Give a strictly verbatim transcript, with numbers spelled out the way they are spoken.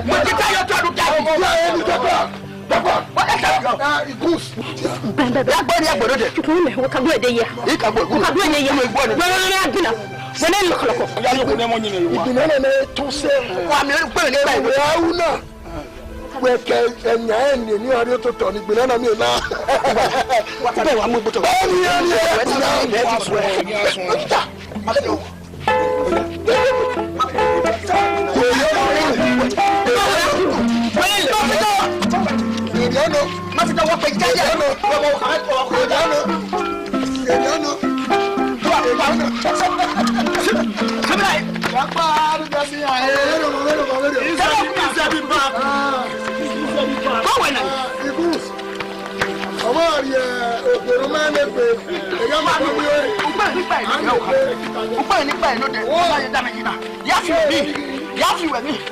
Mo ti ta yọ tọdun ta. Ọmọ wa ẹni dẹgbà. Dẹgbà. Wọ́n ẹ sọ. Ah, Igus. Bẹ́ẹ̀ bẹ́ẹ̀. Ya gbọ́ ni, ya gbọ́ lóde. Tukun mẹ, wọ́n ka gbọ́ èdè yẹ. Ika gbọ́. Wọ́n ka gbọ́ èdè yẹ. Mo gbọ́ ni. Wọ́n rẹ́ rẹ́ agbina. Wọ́n ní lọ́kọ̀lọ́kọ̀. Ya ni ko ne mo yin ni wa. Ìgbìnà náà ní tún ṣe. Wa mi ò pè nípa ìwé. Ìwé Haruna. Wẹ kẹ ẹ̀yàn ẹ̀ ní ní ọdún tó tọ̀ ní ìgbìnà náà mi ò náà. Bẹ́ẹ̀ wà mú gbọ́dọ̀. Bẹ́ẹ̀ ni, ẹ ní ẹ̀. Ọmọ rẹ okporo ma ne pe. Ẹyọ ma ne pe. Ukpẹ nípa ìlú dẹ. Ukpẹ nípa ìlú dẹ. Ọmọ yẹn dá mi yìí náà. Yá fi wẹ̀ mí. Yá fi wẹ̀ mí.